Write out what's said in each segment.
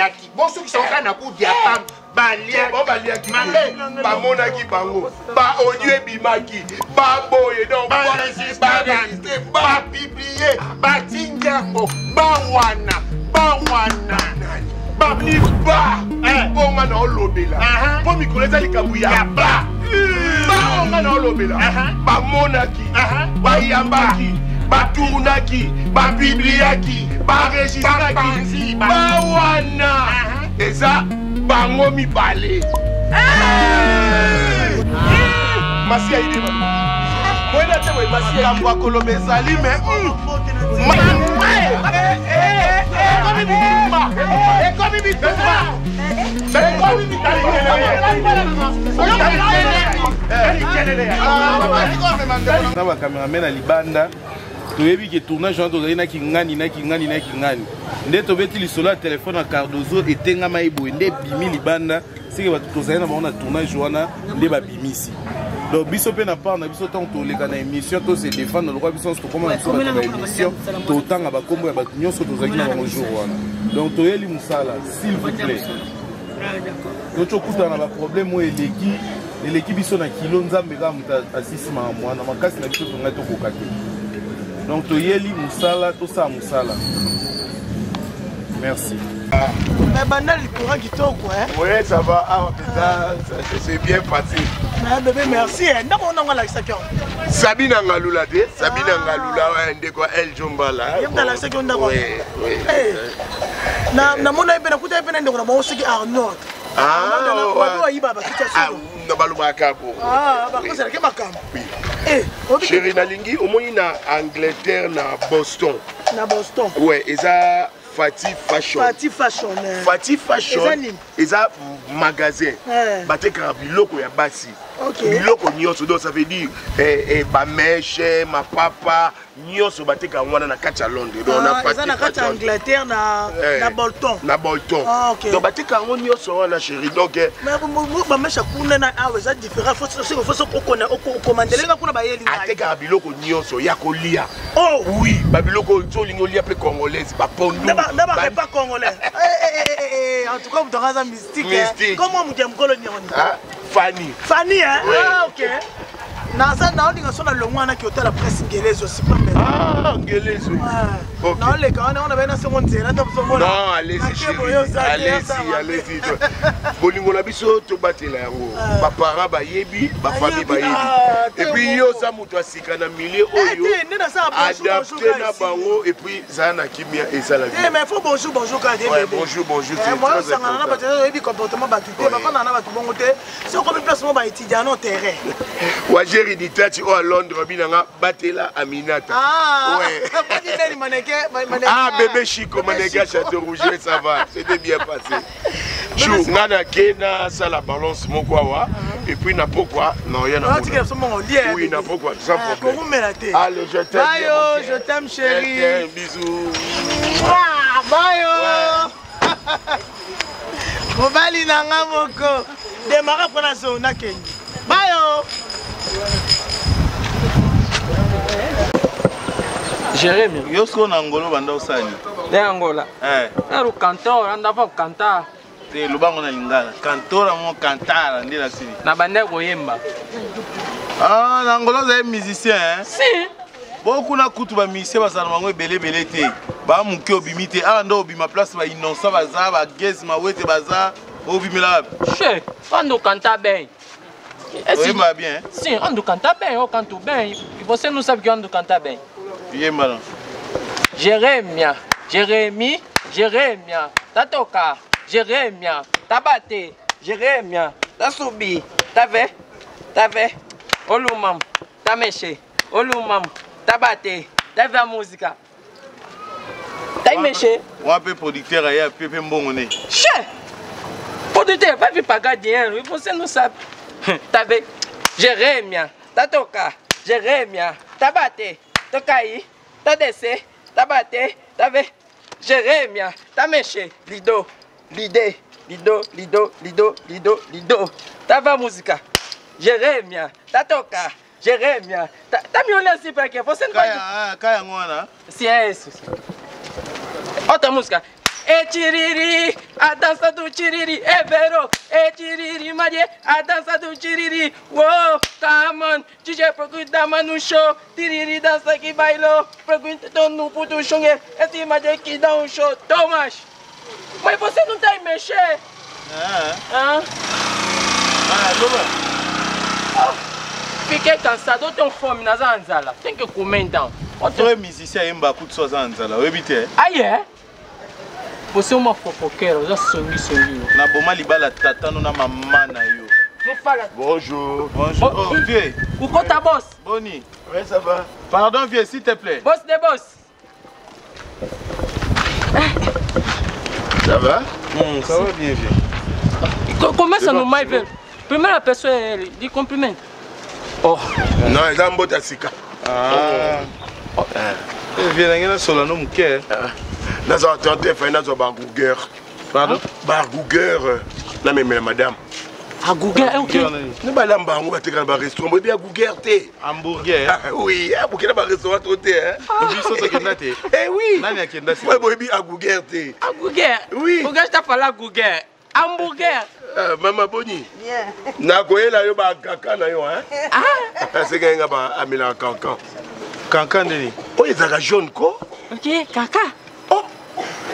Baliaki. Bosukisa kaka na kudia pam. Baliaki bamonaki bango ba audio ebimaki baboye donc baenregistre bapublie batindi yango bawana bawana ba bonga na olobela mpo mikolo eza likambo ya ba baonga na olobela bamonaki bayambaki batournaki babibliaki baregistraki bawana eza bango mibale. Masi ya idema mwena te boye masi ya makambo akoloba ezali me ekomi bitumba, ekomi bitumba, ekomi bitumba. Na bacameraman na libanda toyebi ke tournage wana tozali na kingani na kingani na kingani nde tobeti lisolo ya telefone ya Cardozo etengama ye boye nde ebimi libanda seke bato tozali na bango na tournage wana nde babimisi. Donc biso mpe na part na biso, ntango toleka na émission to se défendre lokola biso nyonso tokóma na biso bato na émission, totanga bakombo ya bato nyonso tozalaki na bango jour wana. Donc toyeli mosala, s'il vous plaît, tokutana na baproblème oyo eleki eleki biso na kilo. Nzambe kaka moto asisi makambo wana makasi na biso tongai tokoka te. Donc toyeli mosala, tosala mosala. Merci. Mais bandal courant kitoko, hein? Oui, ça va. Ah, putain, ça s'est bien passé. Mais bébé, merci. Hein. Ndako on a lakisaki yango. Sabina Ngalula te, Sabina Ngalula ouais, ndeko El Jombala. Ye mutu alakisaki yo ndako. Oui. Na namona ye mpe nakuta ye mpe na ndeko na bango soki Arnold. Ah, ouais. Bayiba bakiti ya Ah, solo. na balobaka bo. Ah, bakozelaki makambo. Eh, obi Chéri nalingi omoni na Angleterre na Boston. Na Boston. Ouais, eza Fati Fashion. Fati Fashion. Eh. Fati Fashion. Eza nini? Eza magasin. Eh. Batekaka biloko ya basi. Ok. Biloko nyonso, donc ça veut dire bamèche, mapapa nyonso batekaka wana na kati ya Londres. Donc na Ah, eza na kati ya Fashion. Angleterre na na Bolton. Na Bolton. Ah, ok. Donc bateka yango nyonso wana, chéri, donc Mais bamèche kuna na awa eza différent. Faut okomandelenga kuna bayeli ngai. Atekaka biloko nyonso ya kolia. Oh. Oui, babiloko so olingi olia mpe congolaise, bapondu. Na barepas congolais. Eh, eh, eh, eh, eh, en tout cas moto anga aza mystique, eh. Mystique. Comment moto ya mokolo nini? Ah, Fanny. Fanny, hein? Ouais. Ah, ok. Naza naolinga so na longwa wana ki otala presse ngelezo sipambe. Ah, ngelezo. Ok. Naoleka wana wana baye nasongo nzela ta bozomona. Non, allez-y, chérie, allez-y, allez-y. Bolingo na biso tobatela yango. Baparent bayebi, bafamille bayebi. Ah, Et puis yo oza moto ya sika na milieu oyo, te, nde nasala bonjour, bonjour, adapte na kasi. bango et puis zala na kimia, ezala te bien. Mais faut bonjour bonjour kaka te. Ouais, Bébé. bonjour, bonjour, c'est Eh, moi très osangana na important. bato oyebi comportement bato te. Ouais. Bafandaka na bato bongo te soki okomi place mo baétudiant no terrain. Wajeri Ditati oyo a Londres binanga batela Aminata. Ah, Ouais. Boni nani maneke maneke. Ah, bébé Chico, maneke à Château Rouge, ça va, c'était bien passé. Chou, nga na ke na sala balance moko awa et puis na pokwa na oya na Ah, tikela biso mbongo lie. Oui, na pokwa sans problème. Kokumela te. Allez, je t'aime Bayo, bien, mon je cœur. t'aime, chérie. Je t'aime, bisous. Mwah, bayo. Mobali na nga moko demara mpona zo nakende bayo. Jeremy. Yo sikoyo na Angola banda osani? De Angola. Eh. Era o cantor, andava a cantar. Te lobango na lingala. Cantora mo cantara nde na sili. Na bande koyemba. Ah, na Angola ozali musicien, hein? Si. Bo kuna kutu ba musicien bazala bango ebele ebele te. Ba moke obimi te. Awa nde obima place ba innocent baza, ba Gez Mawete baza, obimela wapi? Che, ando cantar bem. Oyemba bien, hein? Sim, ando cantar bem, eu canto bem. E você não sabe que eu ando cantar bem. Yemba na. Jeremia, Jeremy, Jeremia, tá toca, Jeremia, tá bate, Jeremia, tá subir, tá ver, tá ver, olumam, tá mexer, olumam, tá bate, tá ver a música. Tá mexer. Wana mpe producteur aye ape mpe mbongo ne. Che! Producteur, vai vir pagar dinheiro e você não sabe. Tá vendo? Jeremia, tá tocar, Jeremia, tá bater, toca aí, tá descer, tá bater, tá ver? Jeremia, tá mexer, lido, lidê, lido, lido, lido, lido, lido. Tá ver a música? Jeremia, tá tocar, Jeremia, tá me olhando assim pra quê? Você não vai. Kaya, ah, kaya yango wana. Sim, é isso. Outra música. E tiriri, a dança do tiriri, é vero, e tiriri, Maria, a dança do tiriri. Uou, come on, DJ procura mano show, tiriri dança que bailou, procura todo no puto chão, esse Maria que dá um show, Thomas. Mas você não tá em mexer. Ah, Hã? ah, loba. Oh, fiquei cansado, eu tenho fome na zanzala. Tem que comer então. Eu tenho- Vrai musicien ayemba kutu so aza na nzala oyebi te Aí é? Você é uma fofoqueira, eu já songi songi. naboma libala tata no na mama na yo. Não fala. Bonjour. Bonjour. Oh, Oh, vieux. O conta boss. Boni. Ouais, ça va. Pardon vieux, s'il te plaît. Boss de boss. Ça va? Ça va bien vieux. Começa no mais velho. Primeira pessoa é ele, de cumprimento. Oh, Non, eza mbota sika. Ah. Eh, vieux nange nasola no moke. Nazwa tante fai nazwa bagugueur. Pardon? Bagugueur namemela madame. a Google é o quê? Ne balamba yango bateka na barestaurant boyebi ya gugueur te. Hamburger. Ah, oui, abokela barestaurant to te. hein. Biso tokenda te. Eh oui. Nani akenda te? Ouais, boyebi agugueur te. A Google. Oui. O gajo tá falando Google. Hambúrguer. Ah, mama boni. Nakoyela yo bakaka na yo hein. Ah, Asengaki nga ba amelaka kankan. Kankan ndeni. Oyo ezalaka jaune ko. ok, Kaká. Oh,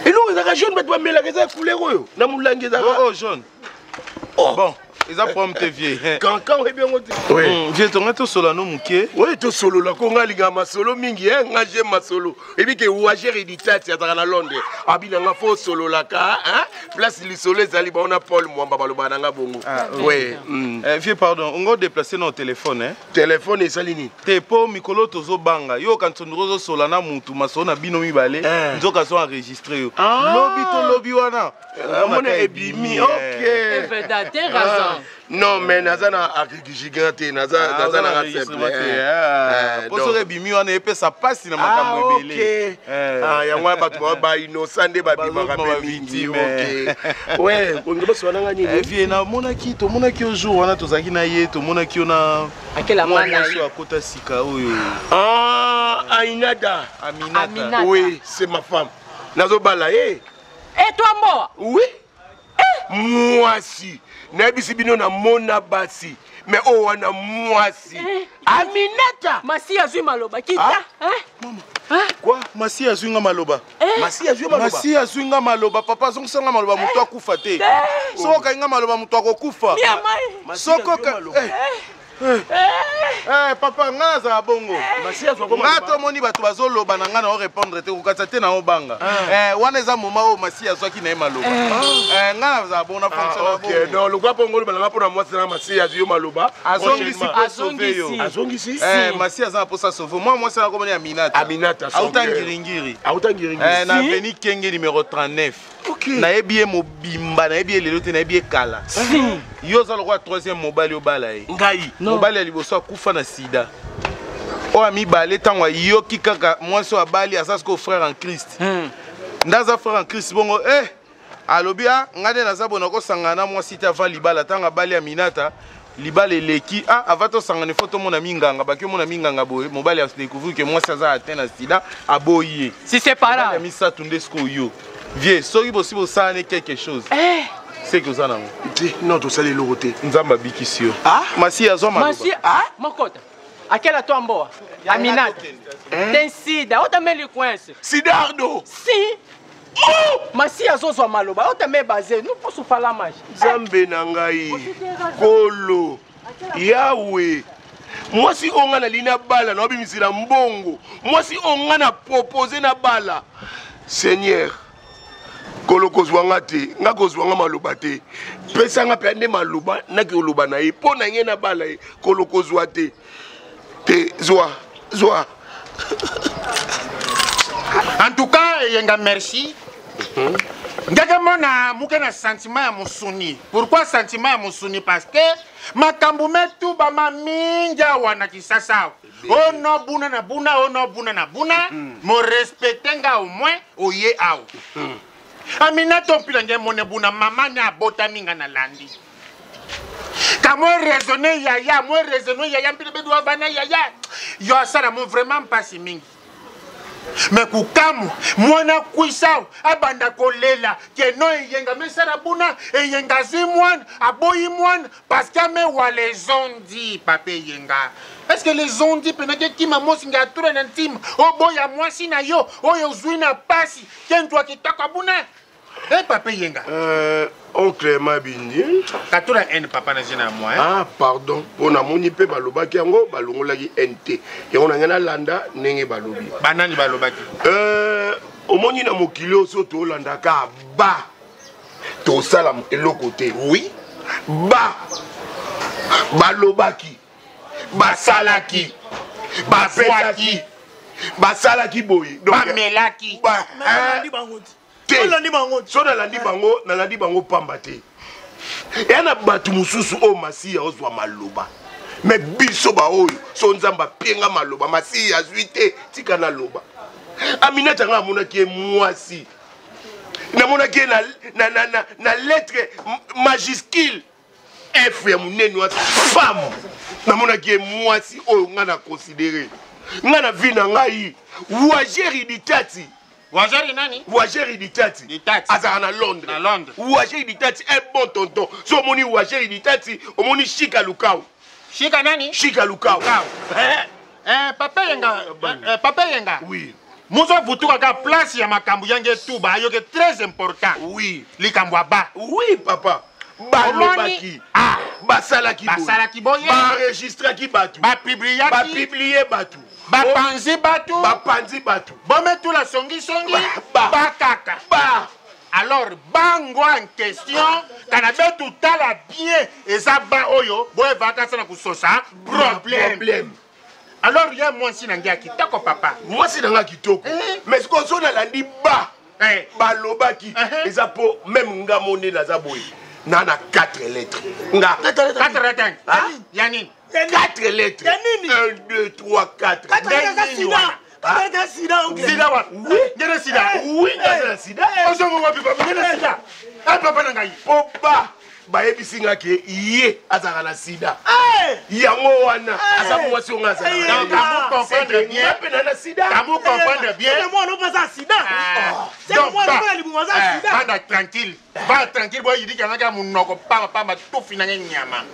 eloko ezalaka jaune bato bamelaka eza couleur oyo na molangi ezalaka. Oh, oh jaune. Oh. Bon, eza problème te vieux. Kankan oyebi yango te. Oui. Vieux tonga tosola no moke. Oyo tosolola ko nga alingaka masolo mingi eh, nga je masolo ebi ke wager editati azalaka na Londres abi na nga fo osololaka hein? Place lisolo ezali baona Paul Mwamba balobaka na nga bongo. Ah, ok. Oui. Eh, vieux pardon, ongo déplacer na téléphone hein. Telefone esali nini? Te mpo mikolo tozobanga yo okanisa ndoko ozosola na mutu masolo na bino mibale. Eh. Nzoka azo enregistre yo. Ah. Lobi tolobi wana Amona ebimi, É ok. verdade, tem razão. Non, mais naza na agrigigan te, naza naza na enregistrement te. simple. Mpo soki ebimi wana epesa mpasi na makambo ebele. Ok. Eh. Ah, yango wana bato bainnocent nde babimaka Bazobima mpe mingi. bavictime. Ok, ouais, olingi bosola nanga Eh, nini? vie namonaki tomonaki yo jour wana tozalaki na ye tomonaki yo na Aquela mwa mana mwasi aí. oyo akota sika oyo. Ah, Ainada. Aminata. Aminata. Oui, c'est ma femme. Nazobala ye. E tua mboa. Oui. Mwasi. Nayebisi bino namona basi. Mais oyo wana mwasi. Eh. Aminata. Masi azwi maloba kita. Eh? Quoi? Masi azwi nga maloba. Masi azwi maloba. Masi azwi nga maloba papa azongisa nga maloba moto akufa te. Soki okangi nga maloba moto akokufa. Minha mãe. Soki oka- Eh, eh. Eh, papa nga nazala bongo. Masi azwa ko Nga maloba. tomoni bato bazoloba na nga na orépondre te kokatisa te na obanga. Eh, wana eza moma oyo masi azwaki na ye maloba. Eh, nga nazala bongo na fonction Ah, na ok. bongo. Donc lokwa mpo ngoloba nanga mpona mwasi nanga masi azwi yo maloba. Azongisi Prochainement. mpo sauve yo. Azongisi. Azongisi? Eh, masi aza na mposa sauve mwa mwasi wana komoni Aminata. Aminata, son auta cœur. ngiringiri. Auta ngiringiri. Eh, na aveni Kenge numéro 39. Ok. Nayebi ye mobimba nayebi ye lelo te nayebi ye kala. Sim. Yo oza lokola troisième mobali obala ye. Ngai. Mobali ya liboso akufa na sida oyo ya mibale ntango ayoki kaka mwasi oyo abali aza sikoyo frère en Christ. Nde aza frère en Christ bongo eh, alobi a ngai nde naza boye nakosangana na mwasi te avant libala ntango abali Aminata libala eleki ah, avant tosangana ifo tomona minganga baki omona minganga boye mobali adécouvrir ke mwasi aza atteint na sida aboyi ye. Se Mobali separar. ya misato nde sikoyo yo vie soki bosi bosala quelque chose Eh. seki oza nango. Te, non tosali eloko te. Nzambe abikisi yo. Ah? Masi azwa maloba. Masi, Mokota. Aquela tua mboa. Aminata. Tem sida. Eu também lhe conheço. Sidardo. Sim. Masi azozwa maloba. Eu também basei. Não posso falar mais. Nzambe na ngai kolo yawe mwasi oyo ngai nalingi nabala naobimisela mbongo mwasi oyo ngai na propose nabala seigneur kolo kozwa nga te nga kozwa nga maloba te pesa nga mpe nde maloba naki koloba na ye mpo na ngai nabala ye kolo kozwa te te zwa zwa. En tout cas, Eyenga, merci. Ngeke mona muke na sentiment ya mosuni. Pourquoi sentiment ya mosuni? Parce que makambo metu bama mingi awa na Kisasa awa. Ono buna na buna, ono buna na buna. Mo respecte nga au moins oye awa. Aminata mpila nge mone buna mama ne abotami nga na landi. Ka mo raisonner yaya, mo raisonner yaya mpila bedu bana yaya. Yo asala mo vraiment mpasi mingi. Me kukamwa mwana kwisao abanda kolela ke no eyenga mesala buna, eyenga azwi mwana, aboyi mwana parce que amewa les ondi. Papa eyenga, est ce que les ondi mpena ke kima mosi nge atura na ntima oboya mwasi na yo oyo ozwi na pasi ke ntwa kitoko abuna? Eh, papa eyenga. Oncle Mabindi. Katura n papa na zina ya moi. Ah pardon, mpo namoni mpe balobaki yango, balongolaki nt yango na ngai nalanda ndenge balobi. Banani balobaki? Omoni na mokili oyo so tolandaka ba tosala eloko te. Oui. Ba balobaki, basalaki, bapesaki, basalaki boye, bamelaki, te. So nalandi bango, nalandi bango pamba te. Eya na bato mosusu oyo masiya ozwa maloba, me biso baoyo so Nzambe apienga maloba, masiya azwi te. Tika naloba, Aminata nga amonaki ye mwasi, namonaki ye na lettre majuscule F ya monene wa femme. Namonaki ye mwasi oyo nga na considéré nga na vie na ngai, Wajeri Ditati. Wajeri nani? Wajeri Ditati. Ditati. Azalaka na Londres. Na Londres. Wajeri Ditati, un bon tonton. So omoni Wajeri Ditati, omoni Shika Lukau. Shika nani? Shika Lukau. Lukau. Eh? Eh, papa Yenga, eh, papa Yenga. Oui. Muzo vutuka ka place ya makambo yange tuba ayoke très important. Oui. Likambo aba. Oui papa. Balobaki. Ah, basalaki boye. Basalaki boye. Baenregistraki bato. Bapubliaki. Bapiblie bato. Bapanzi bato. Bapanzi bato. Bometula songisongi. Ba. Bakaka. Ba. Alors bango en question kana betu tala bien eza ba oyo boyevaka sana kososa problème. Problème. Alors ye mwasi na ngai ya kitoko papa. Mwasi na ngai kitoko. Mais sikoyo so nalandi ba balobaki eza mpo meme nga mo nde naza boye na 4 lettres nga. 4 lettres ya nini? 4 lettres. Ya nini? 1 2 3 4. Sida, oncle. Sida wa? Ngene sida? Oui, nga na sida. Ozongo wapi papa? Ngene sida? Eh, papa na ngai. Mpo ba bayebisi nga ke ye azalaka na sida. Yango wana aza mwasi oyo nga azalaka. Donc, kamu comprendre bien. Mpe na na sida. Kamu comprendre bien. Mwana oyo aza sida. Donc, mwana ba- oyo ya libumu aza sida. Vanda tranquille. Va tranquille, boy, il dit qu'il y en a qui ont pamba pamba tout finalement nyama.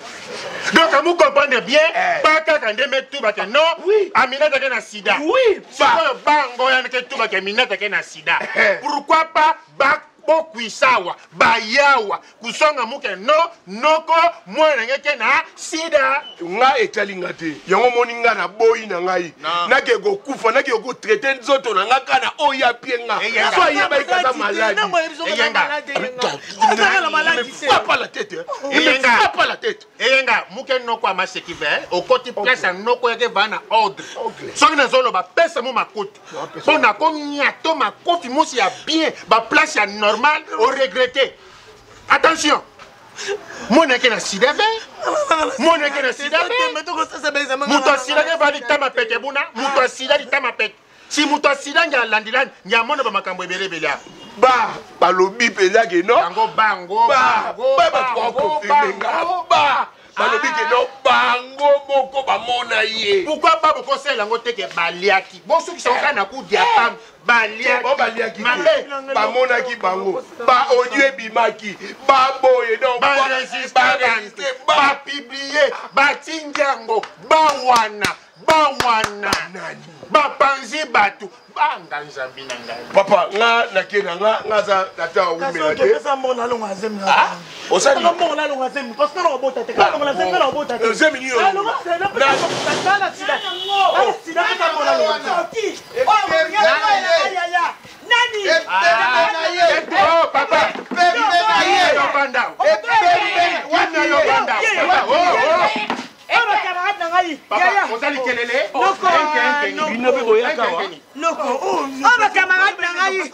Donc, kamu comprendre bien, ba kaka ndeme tout ba ke non, Oui. Aminata ke na sida. Oui, ba. Sikoyo bango ya ke tout ba ke Aminata ke na sida. Pourquoi pas ba bokwisawa bayawa kusonga muke no noko mwana ngeke na sida. Nga etali nga te, yango omoni nga na boyi na ngai nake kokufa, nake kotraite nzoto na nga kaka na oyo apie nga. Eyenga. So ayebaki kaza maladi. Eyenga. Frappe pas la tête, hein. Ne me Eyenga. frappe pas la tête. Eyenga muke noko amaseki ve okoti place ya noko yake va na ordre. Oncle. Soki nazoloba pesa mo makoto mpo nakonya to makofi mosi ya bien baplace ya normal oregrete. Attention, mwana yake na sida ve, mwana yake na sida ve, moto asida ke va litama pete buna, moto asida litama pete si moto asida nge alandilani nge amona bamakambo ebele ebele awa. Ba balobi mpenza ke no. Yango bango ba bango ba bato bango bakonfirme nga. Bango ba balobi ke no, bango moko bamona ye. Pourquoi ba bokosala yango te ke baliaki bosukisa ngo kaka na kudia pam? Bo baliaki Mabe. te, bamonaki bango, ba audio ebimaki baboye, donc Baregistre, baregistre ba bapublie, batindi yango bawana bawana. Nani? Bapanzi bato banga nzambi na ngai. Papa nga nake na nga, nga aza ata awumela te. Osali? Zemi nini oyo? Oh, papa yobanda yobanda. Oh, oh. Papa, ozali kelele. Bino mpe boyaka wa. Noko oyo bacamarade na ngai,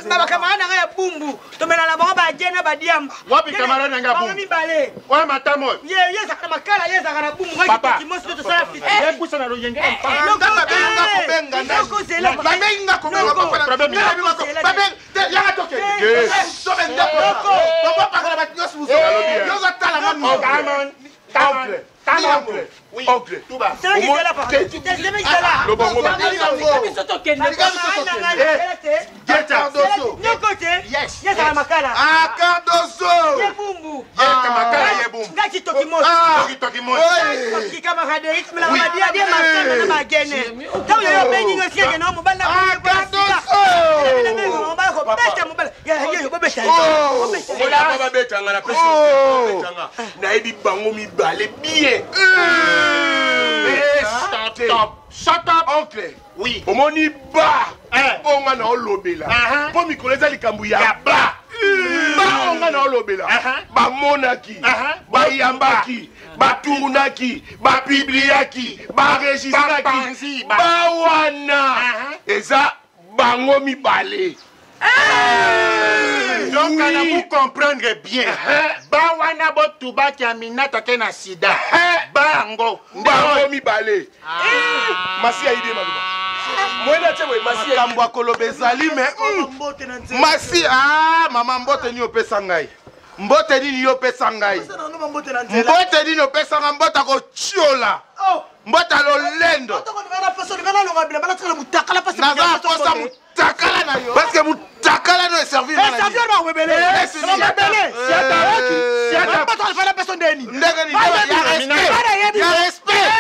bacamarade na ngai ya bumbu, tomela na bango baje na badiamba. Wapi camarade na ngai ya Bango Bumbu? mibale. Oyo matamo oyo. Ye ye ezalaka na makala, ye ezalaka na bumbu, ngai Papa. kimosi to tosala fiti. Ekusa na loyenge. Noko zela. Babengi kobenga papa na Problème. babengi te, yaka tokende sobe ndako papa pakala bato nyonso mosusu yozotala nga. Come on. Oncle. Oncle. Oncle. Lobango biso tokende. Yezala makala. Cardozo. Ye bumbu. Makala ye bumbu. Nga kitoki mosi. Toki mosi. Kikamarade itumela madia die masema na magene. Ntango yo obengi ngo esika kena mobali na mobali kobeta mobali. Ye bobeta. Omona babetanga na pesi babetanga nayebi bango mibale bien. Stop up. Shut up. Oncle. Oui. Omoni ba oyo nga na olobela mpo mikolo eza likambo ya ba ba oyo nga na olobela bamonaki, bayambaki, batournaki, bapubliaki, baregistraki Bapanzi, bawana eza bango mibale. Donc na vous comprendre bien. Ba wana botubaki Aminata ke na sida. Bango. Bango mibale. Masi ayibi maloba moyena tie boye masi. Makambo ya koloba ezali me masi. Ah, mama, mbote nini opesa ngai? Mbote nini yo opesa ngai? Mbote nini opesa ngai? Mbote akotiola, mbote alolendo. Naza posa mutakala na yo parce que mutakala no eservir. Ndenge nini? Ya respect, ya respect,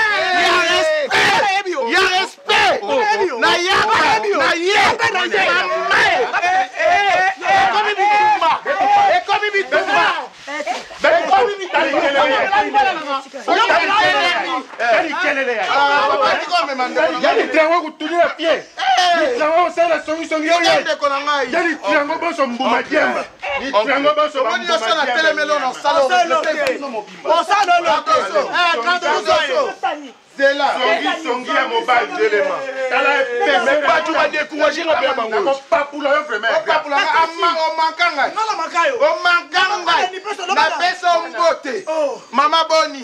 ya respect na yaka na ye. Ekomi bitumba, ekomi bitumba, ekomi Ya litrango kutulia pie. Litrango osala songisongi yo ye. Ndeko na ngai. Ya litrango boso mbuma diemba. Litrango boso. Omoni nyonso na telemeli oyo na osala. Zela. Songisongi ya mobali telema. Tala. Me bato badécourage nga mpe ya bango. Nakopapula yo vraiment. Opapula omanka ngai, omanka ngai. Napesa yo mbote, mama boni.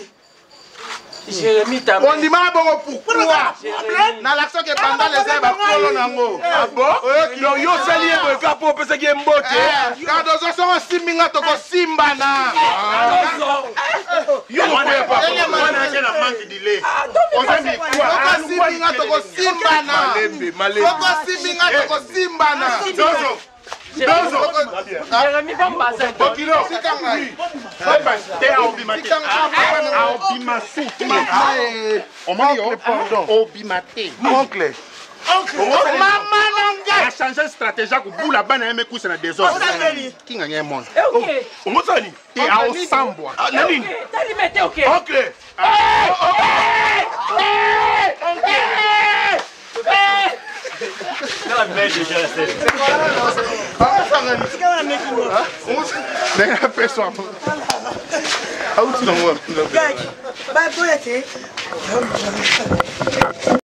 Jérémy ta ondima bongo pourquoi? Nalakisa oke bandala eza ya bakolo nango. Bon, yo osali ye boye kaka mpo opesaki ye mbote. Cardozo, songo osimbi nga, tokosimbana. Yo kokoya papa. Wana ake na manque de lait. Oza mikwa. Soki osimbi nga, tokosimbana. Malembe, malembe. Soki osimbi nga, tokosimbana. Dozo. Dozo. Jérémy bambasa. Bokilo. Tika ngai. Te aobima te. Tika ngai. Aobima su te. Omoni yo. Obima te. Oncle. Mama na ngai achange stratégie ya kobula bana ye mekusa na désordre. Kinga ngai mona. Ok. Ongosani. Te aosambwa. Na nini? Tali mete ok. Oncle. Ndenge napesa auti nango. Baboya te.